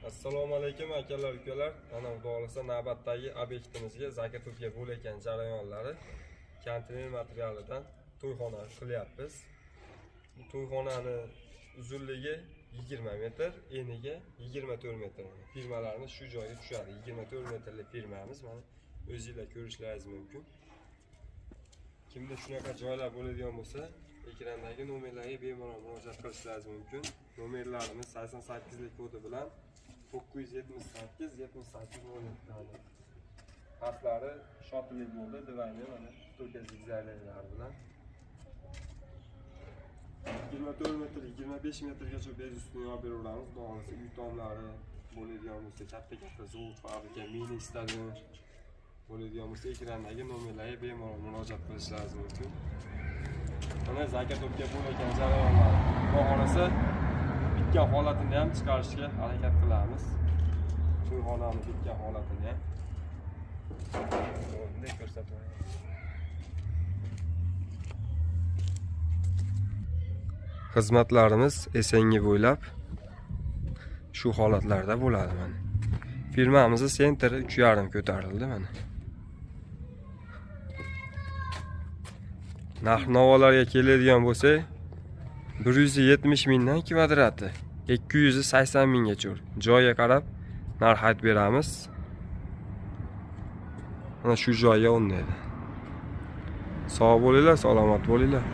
Assalomu alaykum akalar, ukalar. Mana xudo xohlasa navbatdagi obyektimizga заготовка bo'layotgan jarayonlari konteyner materialidan to'yxona qilyapmiz. Bu to'yxonani uzunligi 20 metr, eniga 24 metr. Mana firmalarimiz shu joyga tushadi. 24 metrli firmamiz, mana o'zingizlar ko'rishlaringiz mumkin. Kimda shunaqa joylar bo'ladigan bo'lsa, ekrandagi nomerlarga bemalol murojaat qilishlaringiz mumkin. Nomerlarimiz 88 lik kodi bilan 978 78 07. Pastlari shotli bo'ldi, divani mana to'ka zigzaglari bilan. 24 metr, 25 metrgacha bez ustini olib beraveramiz. Xudo xohlasa uy tomlari bo'ladigan bo'lsa, katta-katta zavod, fabrika, mini stadion bo'ladigan bo'lsa, ekrandagi nomerlarga bemalol murojaat qilishlaringiz mumkin. Mana заготовка bo'layotgan jarayonlar. Xudo xohlasa bitgan holatini ham chiqarishga harakat qilamiz. To'yxonani bitgan holatini ham. Bunday ko'rsatib. Xizmatlarimiz SNG bo'ylab shu holatlarda bo'ladi mana. Firmamizni sentri 3,5 ko'tarildi mana. Narx-navolarga keladigan bo'lsak, 170 mingdan kvadrati 280 minggacha. Joyga qarab narx aytib beramiz. Mana shu joyga o'rnaydi. Sog' bo'linglar, salomat bo'linglar.